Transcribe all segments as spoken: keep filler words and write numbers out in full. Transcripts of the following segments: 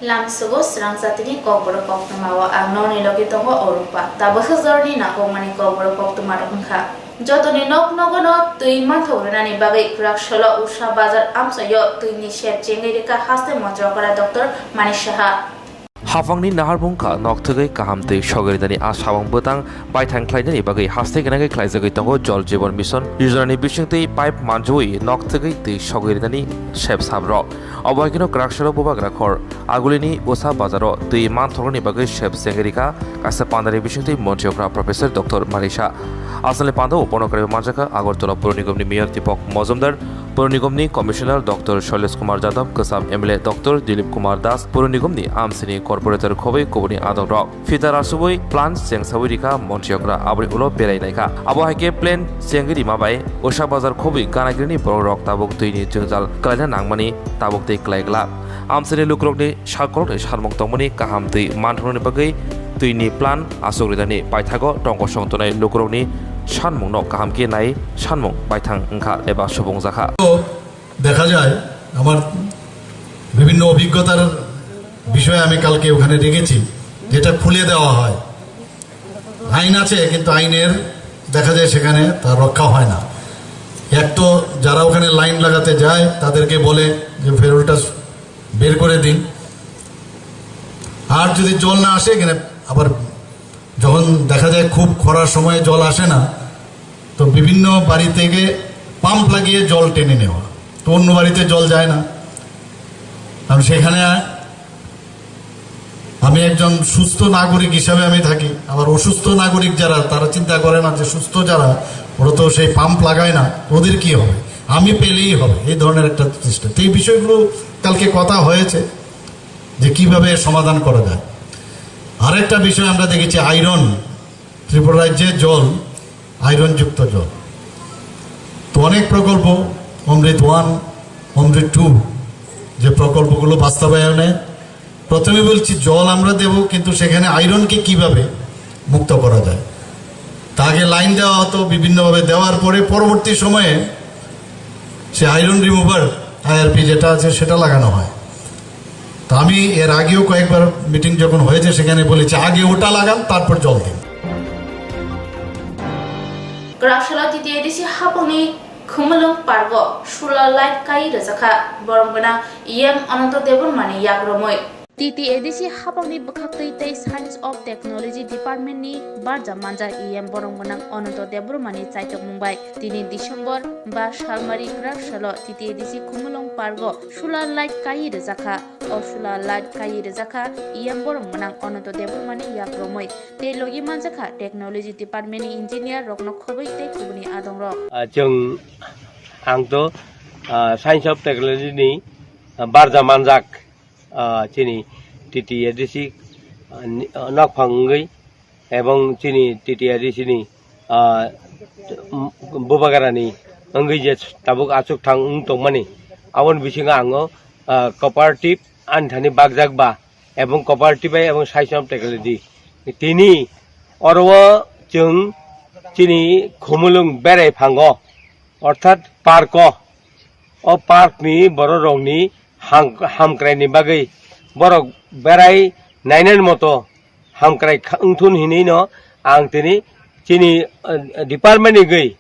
Lamsugo srang jatini kokborok koktwma o ang nokni logi tongo Orupa. Tabuk hwjorni nangkukmani kokborok koktwma rok wngkha. Jotoni nok nogo no twi manthok rwnani bagwi kwrak salo Usha Bazar amchaio twi ni sep chengwi rwkha haste montrokra Doctor Manik Saha. Hapangni nahar bungkha nok thwgwi kaham twi sogwi rwnani a sabang bwtang baithang khlainani bagwi haste gwnangwi khlaijagwi tongo Jal Jeevan Mission yojana ni bisingtwi pipe manjui nok thwgwi twi sogwi rwnani sep sap rok. Obo hai kheno kwrak salo bubagra khor Agulini Usha Bazaro twi manthoknani bagwi sep chengwi rikha kaisa pandani bisingtwi montriyokra Professor Doctor Manik Saha. Aswkni pandao bono kwrwi manjakha Agartala Pur Nigomni Mayor Deepak Majumdar, Pur Nigomni Commissioner Doctor Shailesh Kumar Yadav, kwcham M L A Doctor Dilip Kumar Das, Pur Nigomni amsini corporator khobwi kubuni adongrok. Phita rasubui plan chengsaui rikha montriyokra aboni ulo berai naikha. Abo hai khe plan chengwi rima bai Usha Bazar khobwi ganagrini borok rok tabuk twi ni jwngjal kwlaina nangmani tabuk tei kwlai glak. Amchaini lukurokni sakolni sanmung tongmani kaham twi manthoknani bagwi twi ni plan aswk rinani paithago tongkosong tongnai lukurokni sanmungno kaham khe nai sanmung baithang wngkha eba subung jakha. দেখা যায়, আমার বিভিন্ন অভিজ্ঞতার বিষয়ে আমি কালকে ওখানে রেখেছি, যেটা খুলে দেওয়া হয়। আইন আছে, কিন্তু আইনের দেখা যায় সেখানে তার রক্ষা হয় না। এক তো যারা ওখানে লাইন লাগাতে যায়, তাদেরকে বলে যে ফেরোলটা বের করে দিন, আর যদি জল না আসে, এখানে আবার যখন দেখা যায় খুব খরার সময় জল আসে না, তো বিভিন্ন বাড়ি থেকে পাম্প লাগিয়ে জল টেনে নেওয়া, তো অন্য বাড়িতে জল যায় না। কারণ সেখানে আমি একজন সুস্থ নাগরিক হিসাবে আমি থাকি, আবার অসুস্থ নাগরিক যারা, তারা চিন্তা করে না যে সুস্থ যারা, ওরা তো সেই পাম্প লাগায় না, ওদের কি হবে, আমি পেলেই হবে, এই ধরনের একটা চেষ্টা। তো এই বিষয়গুলো কালকে কথা হয়েছে যে কিভাবে সমাধান করা যায়। আরেকটা বিষয় আমরা দেখেছি, আয়রন, ত্রিপুরা রাজ্যে জল আয়রনযুক্ত জল। তো অনেক প্রকল্প, অমৃত ওয়ান, অমৃত টু, যে প্রকল্পগুলো বাস্তবায়নে প্রথমে বলছি জল আমরা দেব, কিন্তু সেখানে আয়রনকে কিভাবে মুক্ত করা যায়। তা আগে লাইন দেওয়া হতো, বিভিন্নভাবে দেওয়ার পরে পরবর্তী সময়ে সে আয়রন রিমুভার, আইআরপি যেটা আছে সেটা লাগানো হয়। তো আমি এর আগেও কয়েকবার মিটিং যখন হয়েছে সেখানে বলেছি আগে ওটা লাগান, তারপর জল দিন। Kwrak salo T T A D C hapangni Khumulwng park o solar light kai rwjakha borok gwnang E M Ananto Debbarmani yak romwi. T T A D C hapangni bwkhaktwi tei Science of Technology Department ni barja manjak E M borok gwnang Ananto Debbarmani chaitok mung bai tini December ba salmari kwrak salo T T A D C Khumulwng park o solar light kai rwjakha. O solar light kai rwjakha E M borok gwnang Ananto Debbarmani yak romwi tei logi manjakha Technology Department ni engineer rokno khobwi tei kubuni adongrok. Ah, chwng ang to, ah, Science of Technology ni, ah, barja manjak, ah, chini T T A D C, ah, ni, ah, nokphang wngwi ebong chini T T A D C ni, ah, bubagrani wngwi je tabuk achuk thang wng tongmani, aboni bisingo ang o, ah, cooperative ani thani bakjak ba ebong cooperative bai ebong Science of Technology tini oro o chwng chini Khumulwng berai phango, orthat park o, o park ni borok rokni ham-, hamkrai ni bagwi borok berai nainani moto hamkrai kha-, wngthun hinwi no ang tini chini, eh, department ni gwi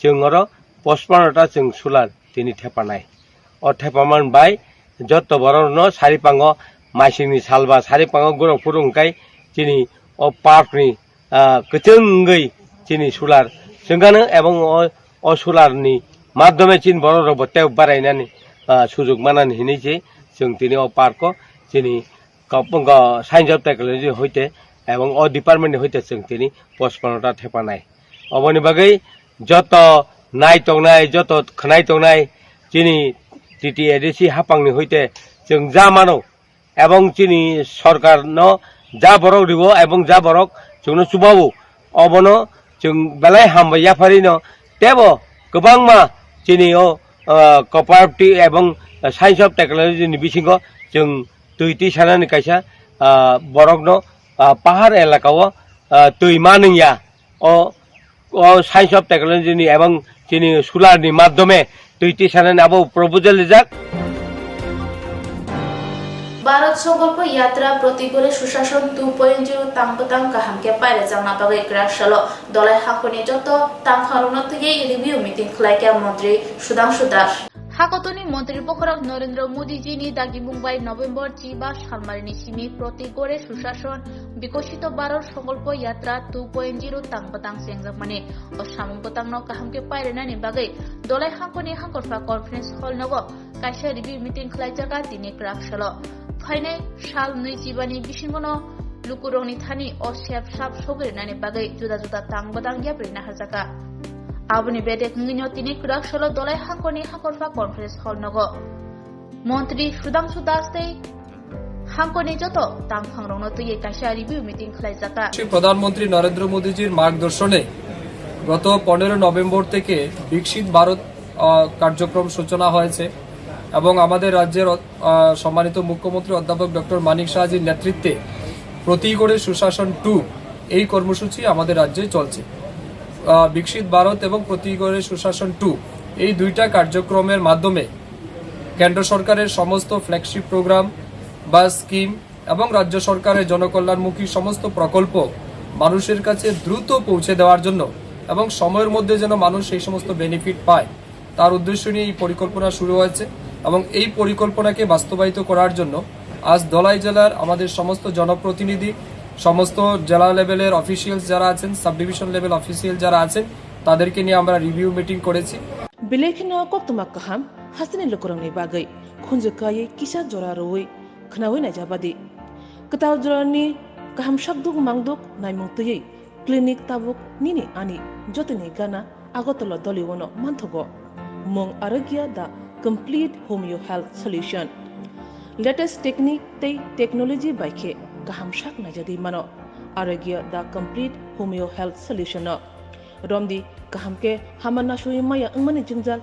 chwng oro pochpanno ta chwng solar tini thepanai. O thepaman bai joto borok no sari pango maising ni salba sari pango gorok phuru hwnkhe chini o park ni, ah, kwchwng wngwi chini solar chwngano ebong o, o solar ni madhyome chini borok rok bo tei barainani, ah, sujug manani hinwi se chwng tini o park o chini kop-, go Science of Technology hoite ebong o department ni hoite chwng tini pochpanno ta thepanai. Oboni bagwi joto nai tongnai, joto khwnai tongnai chini T T A D C hapangni hoite chwng ja mano ebong chini sorkarno ja borok riwo ebong ja borok chwngno chubawo, obono chwng belai hambai yapharino tebo kwbangma chini o, ah, cooperative ebong Science of Technology ni bisingo chwng twi twi sanani kaisa, ah, borokno, ah, pahar elaka o, ah, twi manwngya o, o Science of Technology ni ebong chini solar ni madhyome twi twi sanani abo proposal rijak. Bharat Sankalpa Yatra Proti Ghare Sushasan two point zero tang bwtang kaham khe pairwjakna bagwi kwrak salo Dolai hakhorni joto tangphangrokno twiwi review meeting khlaikha Montri Sudhanshu Das. Hakotoni Montri Bokhorok Narendra Modi jini dagimung bai November chiba salmarini simi Proti Ghare Sushasan Bikoshito Bharat Sankalpa Yatra two point zero tang bwtang chengjakmani o samung bwtangno kaham khe pairwnani bagwi Dolai hakhorni Hankorpha Conference Hall nogo kaisa review meeting khlaijak tini kwrak salo. Phainai sal nwi chibani bisingono lukurokni thani o sep sap sogwi rwnani bagwi juda juda tang bwtang yapri naharjak. Aboni bedek wngwino tini kwrak salo Dolai hakhorni Hankorpha Conference Hall nogo Montri Sudhanshu Das tei hakhorni joto tangphangrokno twiwi kaisa review meeting khlaijak. Shri প্রধানমন্ত্রী নরেন্দ্র মোদীজির মার্গদর্শনে গত পনেরো নভেম্বর থেকে বিকশিত ভারত, আহ, কার্যক্রম সূচনা হয়েছে এবং আমাদের রাজ্যের, আহ, সম্মানিত মুখ্যমন্ত্রী অধ্যাপক ডক্টর মানিক সাহাজির নেতৃত্বে প্রতি ঘরে সুশাসন টু এই কর্মসূচি আমাদের রাজ্যে চলছে। আহ, বিকশিত ভারত এবং প্রতি ঘরে সুশাসন টু এই দুইটা কার্যক্রমের মাধ্যমে কেন্দ্র সরকারের সমস্ত ফ্ল্যাগশিপ প্রোগ্রাম বা স্কিম এবং রাজ্য সরকারের জনকল্যাণমুখী সমস্ত প্রকল্প মানুষের কাছে দ্রুত পৌঁছে দেওয়ার জন্য এবং সময়ের মধ্যে যেন মানুষ সেই সমস্ত বেনিফিট পায়, তার উদ্দেশ্য নিয়ে এই পরিকল্পনা শুরু হয়েছে। এবং এই পরিকল্পনাকে বাস্তবায়িত করার জন্য আজ ধলাই জেলার আমাদের সমস্ত জনপ্রতিনিধি, সমস্ত জেলা লেভেলের অফিসিয়ালস যারা আছেন, সাব ডিভিশন লেভেল অফিসিয়াল যারা আছেন, তাদেরকে নিয়ে আমরা রিভিউ মিটিং করেছি। Belai kheno koktwma kaham hasteni lukurokni bagwi khunju kaiwi kisa jora rwui khwnaui naijabadi. Kwtal jorani kaham sakduk mangduk naimung twiwi clinic tabuk nini ani jotoni gana Agartala Doliwono manthogo. Mung Arogya the complete homeo health solution. Latest technique tei technology bai khe kaham sak naijagwi mano Arogya the complete homeo health solution no. Romdi kaham khe hama nasui maya wngmani jwngjal,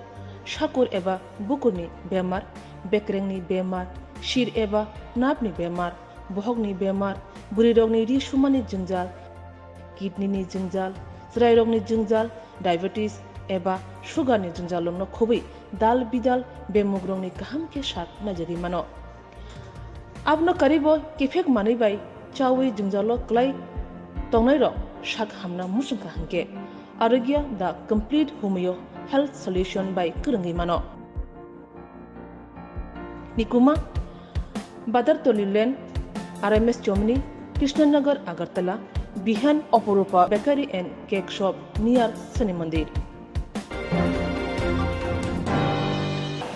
sakur eba bukurni bemar, bekrengni bemar, sir eba napni bemar, bohokni bemar, bwrwirokni ri sumani jwngjal, kidney ni jwngjal, chwrairokni jwngjal, diabetes eba sugar ni jwngjalrokno khobwi dal bidal bemugrokni kaham khe sak naijagwi mano. Abono karibo kiphek manwi bai chawi jwngjalo kwlai tongnairok sak hamna muchungkha hinkhe Arogya the complete homeo health solution bai kwrwngwi mano. Nikuma, Badartoli Lane, R M S Chomni, Krishnanagar, Agartala, Bihan, Oporupa Bakery and Cake Shop near Shani Mandir.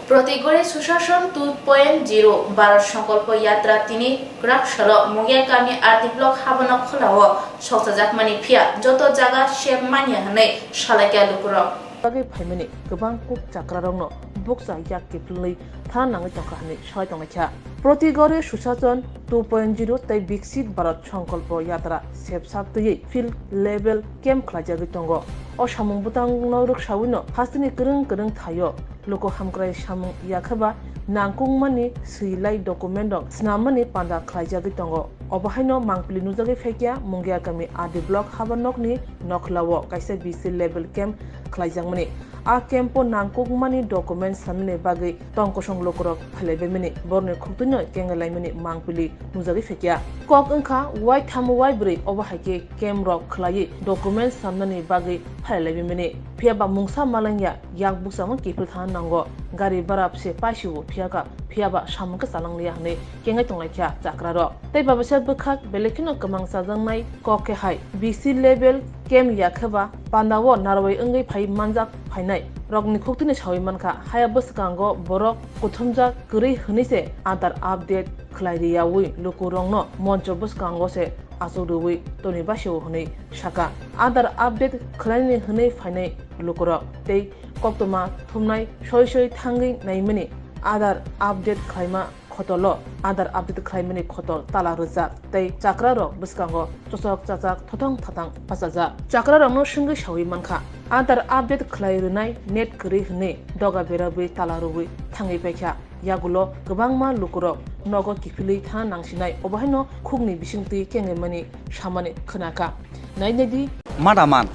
Proti Ghare Sushasan two point zero Bharat Sankalpa Yatra tini kwrak salo Mungia kami R D block Habanok Kholao sokchajakmani phiya joto jaga sep manya hwnwi salaikha lukurok. Bagwi phaimani kwbang kuk chakrarokno bukcha yak kiphilwi thana nangwi tongkha hwnwi sai tonglaikha. Proti Ghare Sushasan two point zero tei Biksit Bharat Sankalpa Yatra sepsap twiwi field level camp khlaijagwi tongo. O samung bwtangno rwksawino hasteni kwrwng kwrwng thaio luku hamkrai samung yakheba nangkukmani swilai document rok swnammani panda khlaijagwi tongo. Obo haino mangpili nujagwi phaikha Mungia kami R D block Habanokni nokhlao kaisa B C level camp khlaijakmani. A camp o nangkukmani document sanani bagwi tong kosong lukurok phailaibaimani, borokni khuktuino kengelaimani mangpili nujagwi phaikha. Kok wngkha waitham waibrwi obo hai khe camp rok khlaiwi document sanani bagwi phailaibaimani. Phiyaba mungsa malangya yak bukchangno kiphil thangna nango, gari bharap se paisio phiyakha, phiyaba samung khe chalanglia hwnwi kengai tonglaikha chakrarok. Tei babaisa bwkhak belai kheno kwmang chajaknai kok khe hai B C level camp yakheba pandao narwai wngwi phai manjak phainai rokni khuktuino sawi mankha. Haya bwskango borok kuthumjak kwrwi hwnwi se Aadhaar update khlai riyaui lukurokno moncho bwskango se achuk rwui toni basio hwnwi sakha. Aadhaar update khlainani hwnwi phainai lukurok tei koktwma thumnai soi soi thangwi naimani Aadhaar update khlaima khotolo Aadhaar update khlaimani khotol tala rwjak tei chakrarok bwskango chosok chachak thothong thatang bachajak. Chakrarokno swngwi sawi mankha, Aadhaar update khlai rwnai net kwrwi hwnwi doga berabwi tala rwui thangwi paikha. Yagulo kwbangma lukurok nogo kiphilwi thang nangsinai, obo haino khukni bisingtwi kengemani samani khwnakha. Nai naidi. Mada man.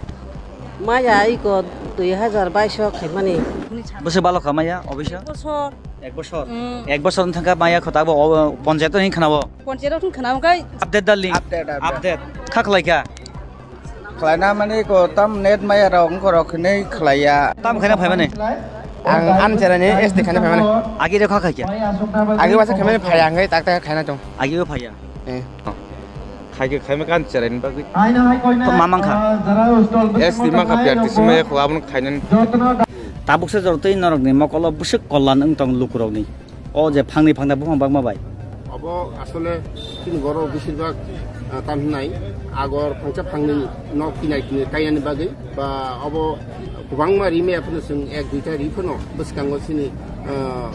Maya iko dui hajar baiso khaimani. Bwswk balo kha maya, obisa? Bosor. Ek bosor? Mm. Ek bosor wng thangkha maya khota bo, o, ponchayat ni khna bo? Ponchayat ni khna bo kai. Update darling? Update, update. Update. Kha khlai kha? Khlaina mani ko tam net maya rok wngkha rok hinwi khlaiya. Tam khaina phaimani? Ang ani chera ni S T khaina phaimani. Agi rok kha khai kha? Agi wasa khaimani phai ang tak tak khaina tong. Agi bo phaiya? Eh. Khai khe khaima kan chera ni bagwi. To ma mang kha? S T mang kha P R T C maya ko abon khainani. Tabuk se jor twi norok ni mokolo bwswk kollan wng tong lukurok ni. O je phangni phangna buphang bakma bai. Obo asole chini borok beshirbak, ah, tam hinai agor phangsa phangni nok kinai kinai kaiyani bagwi ba obo kwbangma ri maya phano chwng ek duita ri phano bwskango chini, ah,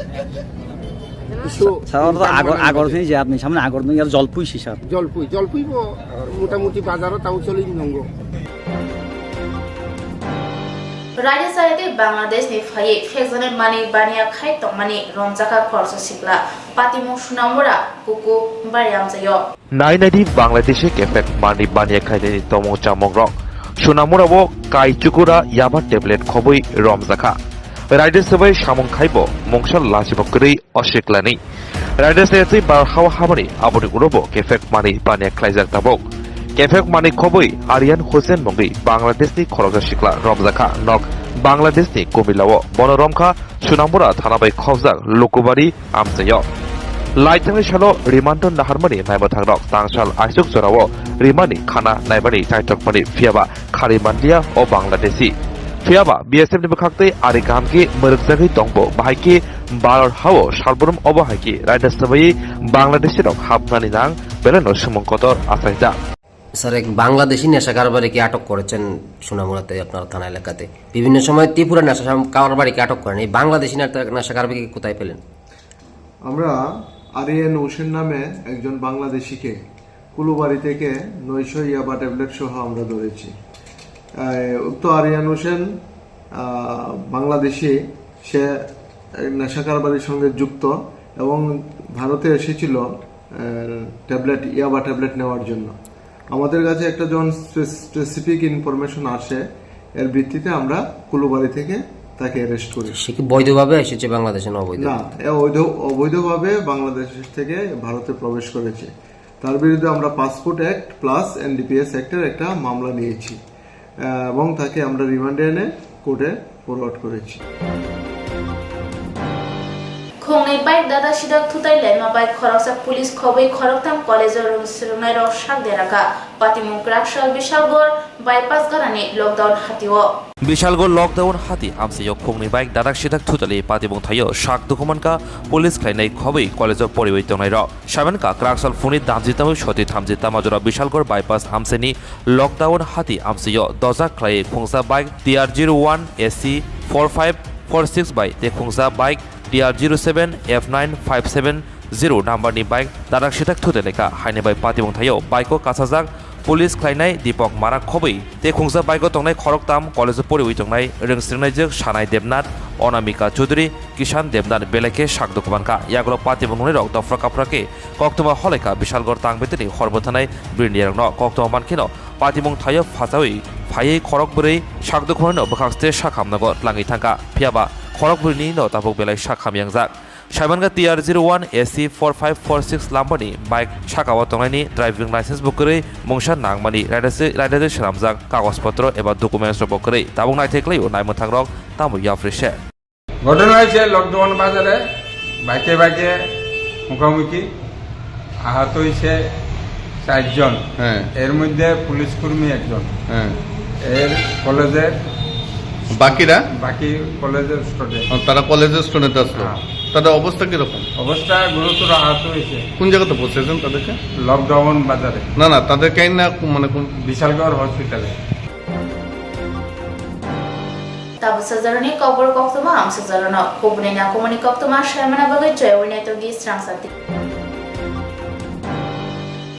kisu. Sa-, sa-, oro to income agor, manani agor bagwi. Ni je apni samne agor ni yar jolpui si sir. Jolpui, jolpui bo motamuti bazaro tao choli nongo. Raida sayatwi Bangladesh ni phaiwi phekjaknai manwi baniya khai tongmani romjakha khoroksa sikla, patimung Sunamura kuku bari amchaio. Nai naidi Bangladeshi kephek manwi baniya khainani tomung chamungrok. Sunamura o kai chukura yaba tablet khobwi romjakha. Raida swbai samung khaibo mungsa lachibo kwrwi o siklani. Raida se twi bar hawa habani aboni urobo kephek manwi baniya khlaijak tabuk. Kephek manwi khobwi Aryan Hussein mungwi Bangladesh ni khoroksa sikla romjakha nok Bangladesh ni Kumilao. Bono romkha Sunamura thana bai khobjak Lukubari amchaio. Laithangni salo rimando naharmani naimwthangrok tangsal aisuk jorao rimani khana naimani naithokmani phiyaba kharwi manliya o Bangladeshi. Phiyaba B S F ni bwkhaktwi ari kaham khe mwrwkjagwi tongbo, bahai khe Bharat hao salbrum obo hai khe raida swbaiwi Bangladeshi rok hapnani nang belai no swmung kotor achaijak. Sir, এক বাংলাদেশি নেশা কারবারিকে আটক করেছেন সুনামুরাতে আপনার থানা এলাকাতে। বিভিন্ন সময় ত্রিপুরা নেশা সাম-, কারবারিকে আটক করেন। এই বাংলাদেশি নেতা-, নেশা কারবারিকে কোথায় পেলেন? আমরা আরিয়ান হোসেন নামে একজন বাংলাদেশিকে কুলুবাড়ি থেকে নয়শো ইয়াবা ট্যাবলেট সহ আমরা ধরেছি। আহ, উক্ত আরিয়ান হোসেন, আহ, বাংলাদেশি, সে এক নেশা কারবারির সঙ্গে যুক্ত এবং ভারতে এসেছিল, আহ, ট্যাবলেট, ইয়াবা ট্যাবলেট নেওয়ার জন্য। আমাদের কাছে একটা যখন স্পে-, স্পেসিফিক ইনফরমেশন আসে, এর ভিত্তিতে আমরা কুলুবাড়ি থেকে তাকে অ্যারেস্ট করি। সে কি বৈধভাবে এসেছে বাংলাদেশে না অবৈধ? না, এ অবৈধ, অবৈধভাবে বাংলাদেশ থেকে ভারতে প্রবেশ করেছে। তার বিরুদ্ধে আমরা passport act plus N D P S অ্যাক্টের একটা মামলা নিয়েছি, আহ, এবং তাকে আমরা রিমান্ডে এনে কোর্টে ফরওয়ার্ড করেছি। Khungnwi bike dadak sidak thutai laima bai khoroksa police khobwi khoroktham college-o rwng swrwngnairok sak deraka. Patimung kwraksal Bishalgor bypass ganani lockdown hatio. Bishalgor lockdown hati amchaio khungnwi bike dadak sidak thutai lai patimung thaio sak dukhumankha police khlainai khobwi college-o poriwi tongnairok. Sabankha kwraksal phungni damji tamwi soti thamji tamajora Bishalgor bypass amchaini lockdown hati amchaio dojak khlaiwi khungsa bike T R zero one A C four five four six bai tei khungsa bike T R zero seven F nine five seven zero number ni bike dadak sidak thutai laikha haini bai patimung thaio bike o kasajak police khlainai Dipok Marak khobwi tei khungsa bike o tongnai khoroktham college o poriwi tongnai rwngsrwngnaijwk Sanai Debnath, Onamika Chudri, Kishan Debnath belai khe sak dukhumankha. Yagulo patimung nungnai rok dophra kaphra khe koktwma holaikha Bishalgor tang betini hor bwthanai bwrwini rokno koktwma mankheno patimung thaio phachawi phaiwi khorok bwrwi sak dukhumanino bwkhak ste sak hamnago tlangwi thangkha. Phiyaba khorok bwrwinino tabuk belai sak hamyangjak. Saimankha T R zero one A C four five four six lambani bike sakao tongnaini driving license bo kwrwi mungsa nangmani raida se, raida se swnamjak kagoj potro eba documents rok bo kwrwi. Tabuk naithai khlaio naimwthangrok tamo yapri se. ঘটনা হয়েছে লকডাউন বাজারে বাইকে বাইকে মুখামুখি আহত হয়েছে চারজন। হ্যাঁ। এর মধ্যে পুলিশ কর্মী একজন। হ্যাঁ। এর কলেজের বাকিরা? বাকি কলেজের স্টুডেন্ট। ও, তারা কলেজের স্টুডেন্ট আসলো। হ্যাঁ। তাদের অবস্থা কিরকম? অবস্থা গুরুতর আহত হয়েছে। কোন জায়গাতে পৌঁছেছেন তাদেরকে? লকডাউন বাজারে। না, না, তাদেরকে না, মানে কোন? বিশালগড় হসপিটালে। Tabuk sajarani kokborok koktwma amsajak rano kubuni nakumani koktwma saimana bagwi joyawini tongdi srang sati.